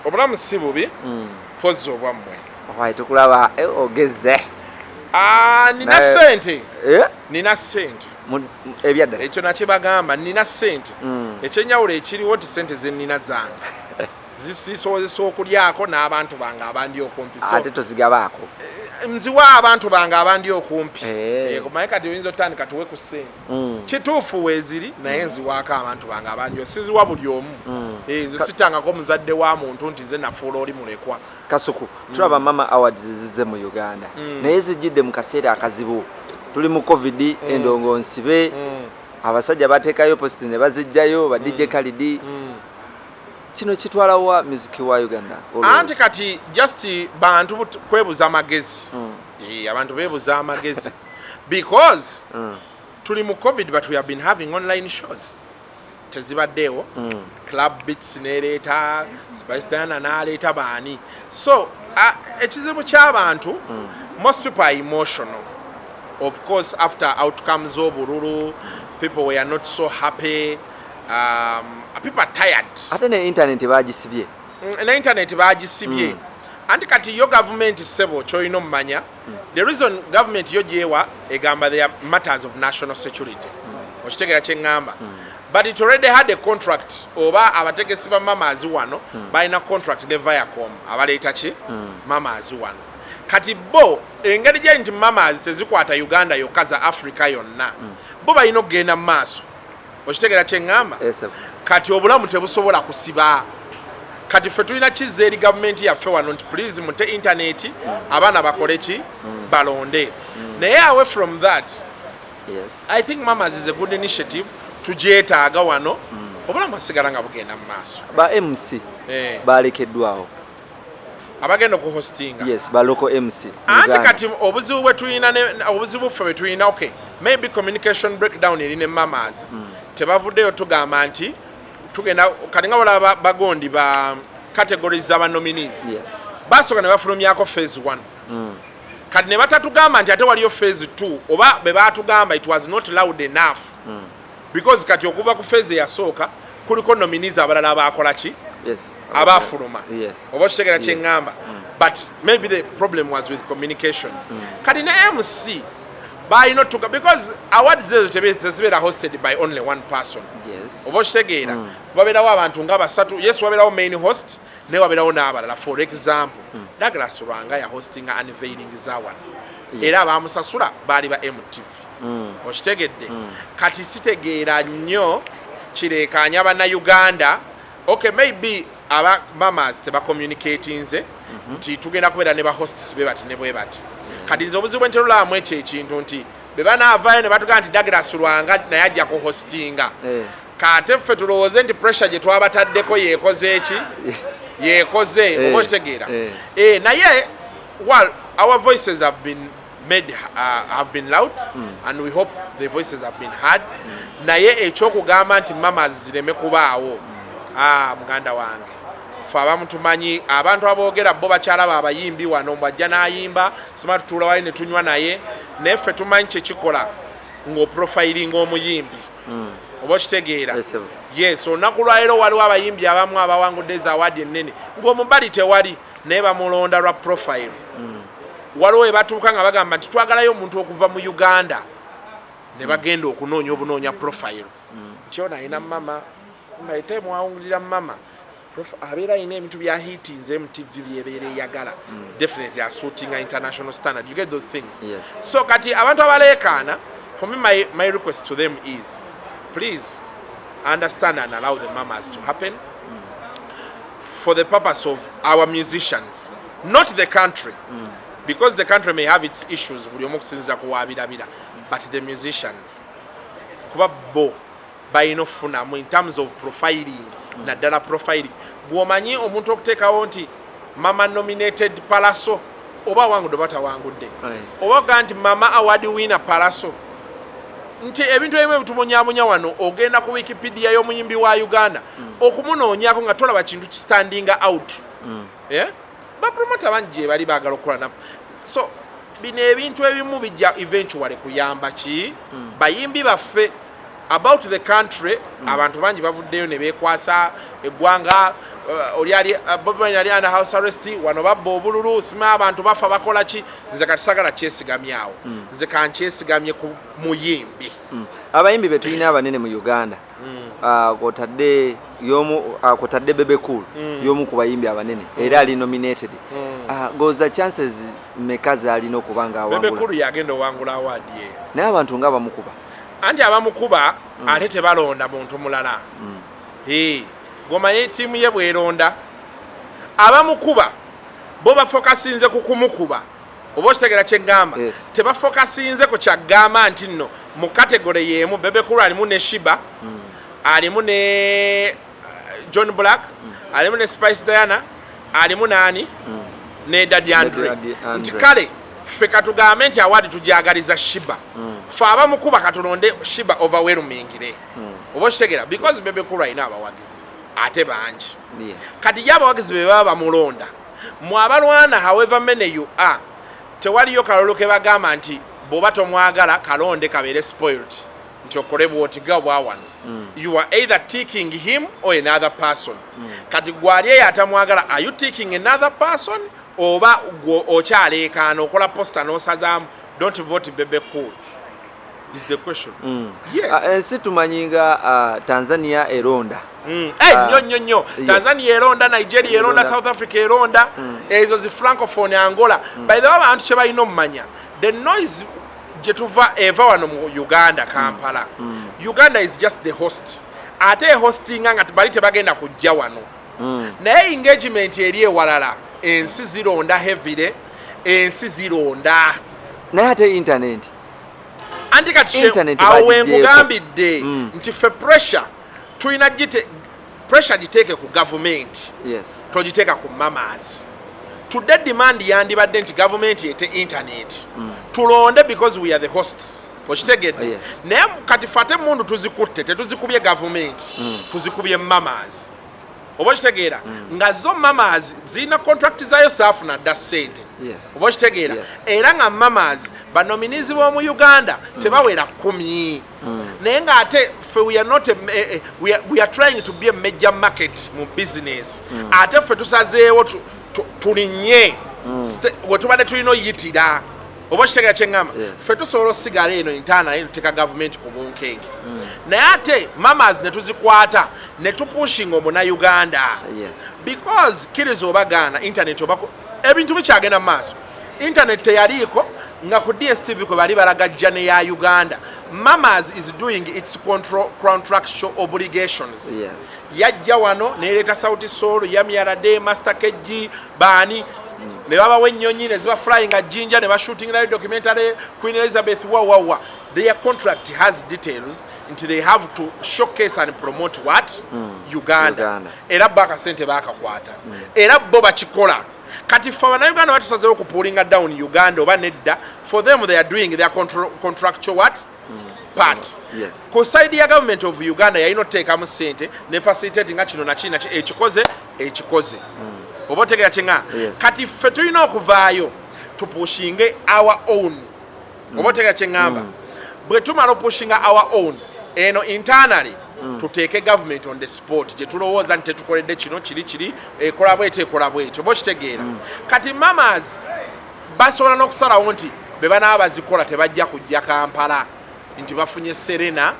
Obulamu si bubi, pozzi obwammwe? Wayi, tukulaba ogeze. Ah, nina sente. Eh? Nina sente. Ebyaddala. Ekyo nakibagamba, nina sente. Ekyenjawulo ekiriwo nti sente zenina zange zisobozesa okulyako n'abantu bange abandi okumpi. So Ate tozigabaako? Nziwa abantu bange abandi okumpi. Eh. Naye kati oyinza otandika tuwe ku sente. Kituufu weeziri, naye nziwaako abantu bange abandi, siziwa buli omu. Eh, nze sitangako muzadde wa muntu nti nze nafuula oli mulekwa. Kasuku, tulaba Mama Awards zizze mu Uganda, naye zijjidde mu kaseera akazibu. Tuli mu COVID, endongo nsibe, abasajja bateekayo post ne bazijjayo, ba DJ Khaled. Kino kitwala wa music wa Uganda? Anti kati just bantu kwebuza amagezi. Eh, abantu beebuza amagezi because tuli mu COVID, but we have been having online shows. Tezibaddeewo? Club Beats nereeta Spice Diana, n'aleeta baani. So ekizibu ky'abantu, most people are emotional. Of course, after outcomes z'obululu, people were not so happy. People are tired. Ate ne internet bagisibye. Ne internet bagisibye. Anti kati yo gavumenti, ssebo, kyolina omumanya, the reason government yo gyewa egamba they are matters of national security. Okitegeera kyeŋŋamba? But it already had a contract, oba abategesi ba Mamas wano balina contract ne Viacom abaleeta ki Mamas wano. Kati bo engeri gyeri nti Mamas tezikwata Uganda yokka, za Africa yonna, bo balina okugenda mu maaso. Okitegeera kyeŋŋamba? Yes, sir. Kati obulamu tebusobola kusiba. Kati ffe tulina kizza eri gavumenti yaffe wano nti please mute intaneti, abaana bakole ki? Balonde. Naye away from that, I think Mamas is a good initiative. Tugyetaaga wano, obulamu busigala nga bugenda mu maaso. Ba MC balekeddwawo. Abagenda okuhostinga? Yes, ba local MC mu Anti Uganda. kati obuzibu bwe tulina obuzibu ffe bwe tulina, okay, maybe communication breakdown eri ne Mamas. Tebavuddeyo tugamba nti tugenda. Kati nga balaba bagondi ba categories z'aba nominees, basooka ne bafulumyako phase 1. Kati ne batatugamba nti ate waliyo phase 2, oba be batugamba it was not loud enough, because kati okuva ku phase eyasooka kuliko nominees abalala abakola ki? Abafuluma. Oba okitegeera kyeŋŋamba? But maybe the problem was with communication. Kati ne MC balina otuga, because awards ezo tezibeera hosted by only one person. Oba okitegeera? Wabeerawo abantu nga basatu. Yes, wabeerawo main host, naye wabeerawo n'abalala. For example, Douglas Lwanga yahostinga unveiling za wano, era abamusasula baali ba MTV. Okitegedde? Kati sitegeera nnyo kireekaanya Bannayuganda. Okay, maybe aba Mamas tebacommunicatinze nti tugenda kubeera ne bahosts be bati ne bwe bati. Kati nze obuzibu bwenterolaamu ekyo ekintu nti bwe banaavaayo ne batugamba nti Douglas Lwanga naye ajja kuhostinga, kate ffe tulowooze nti pressure gye twabataddeko yeekoze eki yeekoze. Oba okitegeera? Eh. Eh, naye well, our voices have been made, have been loud, and we hope the voices have been heard. Naye ekyokugamba nti Mamas zireme kubaawo, ah, muganda wange, fe abamu tumanyi abantu aboogera bo bakyalaba abayimbi wano mbwajja n'ayimba, sima tutuula wali ne tunywa naye. Naye ffe tumanyi kyekikola ng'oprofilinga omuyimbi. Oba okitegeera? Yes, sir. Yes, olunaku lwaleero waliwo abayimbi abamu abawangudde eza award ennene ng'omubali tewali, naye bamulonda lwa profile. Waliwo we batuuka nga bagamba nti twagalayo omuntu okuva mu Uganda, ne bagenda okunoonya obunoonya profile nti ono alina mama mbaite mwawungulira mama abeera alina ebintu bya hitinze MTV byebeera eyagala, definitely asuitinga international standard. You get those things? Yes. So kati abantu abaleekaana, for me, my request to them is, please understand and allow the Mamas to happen for the purpose of our musicians, not the country, because the country may have its issues, buli omu okusinziira ku waabirabira, but the musicians, kuba bo balina okufunamu in terms of profiling, naddala profiling bw'omanyi omuntu okuteekawo nti mama nominated Palaso, oba awangudde oba tawangudde, oba ogaa nti mama award winner Palaso, nti ebintu ebimu ebitumunyamunya wano, ogenda ku Wikipedia y'omuyimbi wa Uganda okumunoonyako nga tolaba kintu kistandinga out. Eh? Bapromota bangi gye bali baagala okukola nabo. So bino ebintu ebimu bijja eventually kuyamba ki bayimbi baffe. About the country, abantu bangi bavuddeyo ne beekwasa eggwanga. Oli ali Bobi Wine ali under house arrest, wano babba obululu, sima abantu bafa, bakola ki. Nze kati sagala kyesigamyawo, nze kankyesigamye ku muyimbi. Abayimbi be tulina abanene mu Uganda, kwotadde yomu, kwotadde Bebe Cool, y'omu ku bayimbi abanene era ali nominated. Goza chances meka zalina okuba nga Bebe awangula? Cool yagenda owangula award ye. Naye abantu nga bamukuba. Anti abamukuba ate tebalonda muntu mulala. Eh, gomanye ttiimu ye bweronda abamukuba, bo bafokasinze ku kumukuba, oba okitegeera kyeŋŋamba? Yes. Tebafokasinze ku kyagamba nti nno mu category y'emu Bebe Cool alimu ne Sheebah, alimu ne John Blaq, alimu ne Spice Diana, alimu naani, ne Daddy Andre. Daddy Andre. Nti kale ffe katugambe nti award tujagaliza Sheebah, fe abamukuba katulonde Sheebah overwhelmingly, oba okitegeera? Because Bebe Cool alina abawagizi ate bangi. Kati ye abawagizi be baba bamulonda, mwe abalwana, however many you are, tewaliyo kalulu ke bagamba nti bw'oba tomwagala kalonde kabeere spoiled nti okole bwoti ga bwa wano. You are either ticking him or another person. Kati gwali eyo atamwagala, are you ticking another person oba gwe okyaleekaana okola poster n'osazaamu "Don't vote Bebe Cool"? Is the question. Yes. Ensi tumanyi nga Tanzania eronda. Eh, nnyo nnyo nnyo. Tanzania eronda, Nigeria eronda, Eronda. South Africa eronda, ezo zi francophone, Angola. By the way, abantu kye balina omumanya, the noise gye tuva eva wano mu Uganda, Kampala. Uganda is just the host, ate ehostinga nga bali tebagenda kujja wano, naye engagement eri ewalala. Ensi zironda heavily, ensi zironda. Naye ate internet? Anti kati Internet awo bagiggyeeko. wenkugambidde nti ffe pressure tulina gite, pressure giteeke ku gavumenti, togiteeka ku mamas. Tudde demand yandibadde nti gavumenti ete internet tulonde because we are the hosts, okitegedde? Yes. Naye kati fe ate emundu tuzikutte, tetuzikubye gavumenti, tuzikubye mamas, oba okitegeera? Nga zo mamas zirina contract zayo, saafuna dda ssente, oba okitegeera? Yes. Era nga mamas ba nominees b'omu Uganda tebawera 10, naye ng'ate ffe we are not a, eh, eh, we are trying to be a major market mu business, ate ffe tusazeewo tulinnye we tubadde tulina oyitira, oba okitegeera kyeŋŋamba? Yes. Ffe tusobola osigala eno intaana, naye tuteeka gavumenti ku bunkenke, naye ate mamas ne tuzikwata ne tupushinga omunauganda, because kkiriza oba gaana, internet oba ebintu bikyagenda mu maaso. Internet teyaliiko nga ku DStv kwe bali balaga journey ya Uganda. Mamas is doing its contractual obligations. Yajja wano nereeta Sauti Sol, Yami Alade, Master KG, baani, ne babawa ennyonyi ne ziba flyinga Jinja ne bashootingirayo documentary Queen Elizabeth, wawawa. Their contract has details nti they have to showcase and promote what? Uganda. Uganda. Era bo akasente bakakwata, era bo bakikola. Kati ffe abannayuganda batusazeewo kupullinga down Uganda oba nedda. For them, they are doing their contractual what part. Ku side ya government of Uganda, yalina otuteekamu ssente ne facilitate nga kino nakiri naki ekikoze ekikoze, oba otegera kyeŋŋa? Yes. Kati ffe tulina okuvaayo tupushinge our own, oba otegera kyeŋŋamba? Bwe tumala opushinga our own eno internally, tuteeke government on the spot gye tulowooza nti tetukoledde kino kiri kiri, ekola bweti, ekola bweti, oba okitegeera? Kati mamas basobola n'okusalawo nti be banaaba bazikola tebajja kujja Kampala, nti bafunye Serena,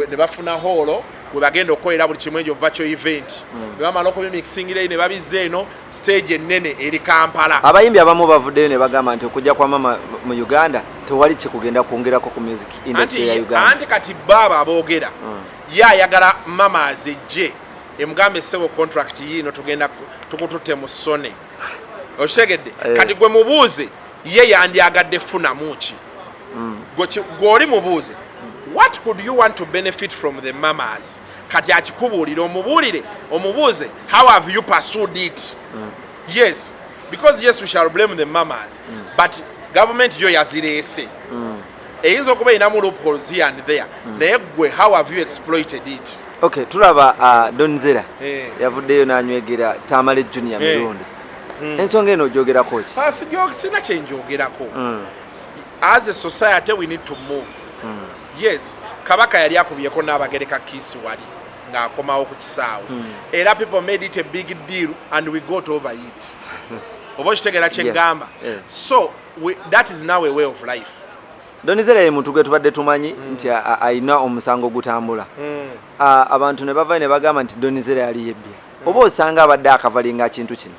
ne bafuna hall we bagenda okukolera buli kimu, egyo virtual event, ne bamala okubimixingira ne babizza eno stage ennene eri Kampala. Abayimbi abamu bavuddeyo ne bagamba nti okujja kwa mama mu Uganda tewali kikugenda kwongerako ku music industry ya Uganda. Anti kati baaba aboogera, ye ayagala mamas ejje emugambe, "Essebo, contract yiino, tugenda tukututte mu Sony," okitegedde? Eh. Kati gwe mubuuze, ye yandyagadde funamu ki? Gwe oli mubuuze, what could you want to benefit from the mamas? Kati akikubuulire, omubuulire, omubuuze, how have you pursued it? Yes, because yes, we shall blame the mamas, but government yo yazireese, eyinza okuba erinamu loopholes here and there, naye gwe how have you exploited it? Okay, tulaba Don Zella yavuddeyo n'anywegera Tamale Junior mirundi. Ensonga eno ogyogerako ki? Sina kyenjogerako. As a society we need to move. Yes, Kabaka yali akubyeko n'Abagereka kiss wali. Ng'akomawo ku kisaawe, era people made it a big deal and we got over it. Oba okitegeera kyeggamba? Yes. So that is now a way of life. Don Zella ye muntu gwe tubadde tumanyi nti alina omusango gutambula. Abantu ne bavayo ne bagamba nti Don Zella yali yebbye, oba osanga abadde akavalinga kintu kino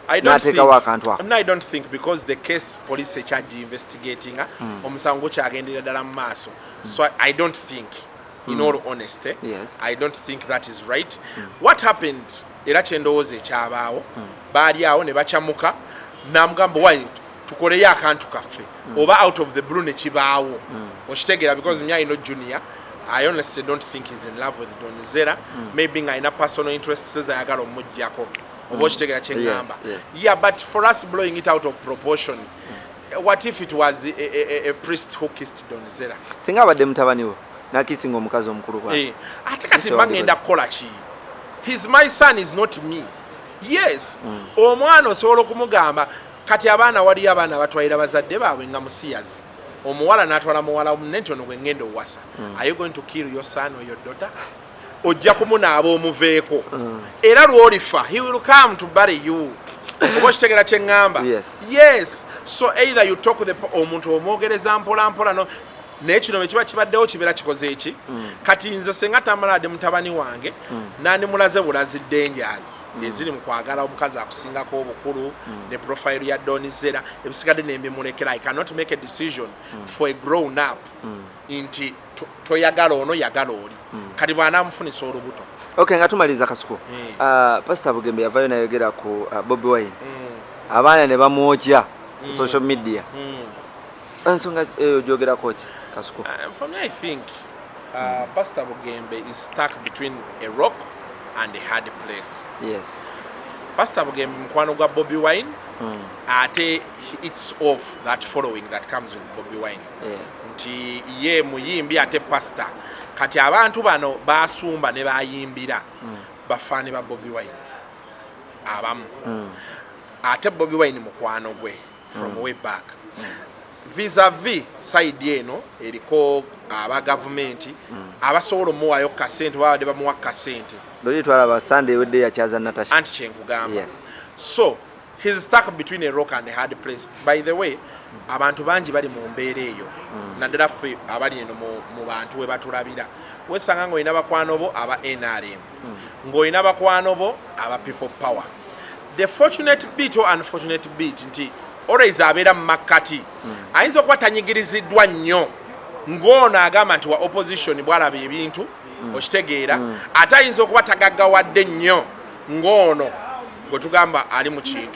I don't n'ateekawo think- akantu ako. No, I don't think, because the case, police ekyagi investigating, omusango gukyagenderera ddala mu maaso. So I don't think, in all honesty, I don't think that is right what happened. Era kyendowooza ekyabaawo, baali awo ne bakyamuka namugamba, "Why tukoleyo akantu kaffe?" Oba out of the blue ne kibaawo, okitegeera? Because me, I know Junior. I honestly don't think he's in love with Don Zella. Maybe ng'alina personal interests zayagala omuggyako, oba okitegeera kyeŋŋamba? Yes. Yeah, but for us blowing it out of proportion, what if it was a priest who kissed Don Zella? Singa abadde mutabani we nakisinga omukazi omukulu bwa Eh, ate kati Mr. mba ngenda kukola ki? He's my son, is not me. Yes, omwana osobola okumugamba. Kati abaana, waliyo abaana batwalira bazadde baabwe nga musiyazi, omuwala n'atwala muwala munne nti, "Ono gwe ngenda owasa." Are you going to kill your son or your daughter? Ojja kumunaaba omuveeko, era lwolifa he will come to bury you. Oba okitegeera kye ŋŋamba? Yes. Yes. So either you talk the omuntu, omwogereza mpola mpola, no naye kino bwe kiba kibaddewo, kibeera kikoze eki? Kati nze senga tamaladde mutabani wange, nandimulaze bulazi dangers eziri mu kwagala omukazi akusingako obukulu ne profile ya Don Zella. Ebisigadde nembimulekera. I cannot make a decision for a grown up nti toyagala ono, yagala oli. Kati bw'anaamufunisa olubuto? Okay, nga tumaliriza, Kasuku, Pastor Bugembe yavayo nayogera ku Bobi Wine, abaana ne bamwokya ku social media. Ensonga eyo gyogerako ki, Kasuku? For me, I think Pastor Bugembe is stuck between a rock and a hard place. Pastor Bugembe mukwano gwa Bobi Wine, ate he eats off that following that comes with Bobi Wine. Nti ye muyimbi ate pastor. Kati abantu bano basumba ne bayimbira bafaani ba Bobi Wine abamu, ate Bobi Wine mukwano gwe from way back. Vis-a-vis side eno eriko aba gavumenti abasobola omuwaayo kasente, babadde bamuwa kasente. Loli twalaba Sunday ewedde yakyaza Natasha. Anti kyenkugamba. So he's stuck between a rock and a hard place. By the way, abantu bangi bali mu mbeera eyo, naddala ffe abali eno mu bantu we batulabira. Wesanga ng'olina bakwano bo aba NRM, ng'olina bakwano bo aba People Power. The fortunate bit or unfortunate bit nti always abeera mu makkati. Ayinza okuba tanyigiriziddwa nnyo ng'ono agamba nti wa opposition bw'alaba ebintu, okitegeera? Ate ayinza okuba tagaggawadde nnyo ng'ono gwe tugamba ali mu kintu.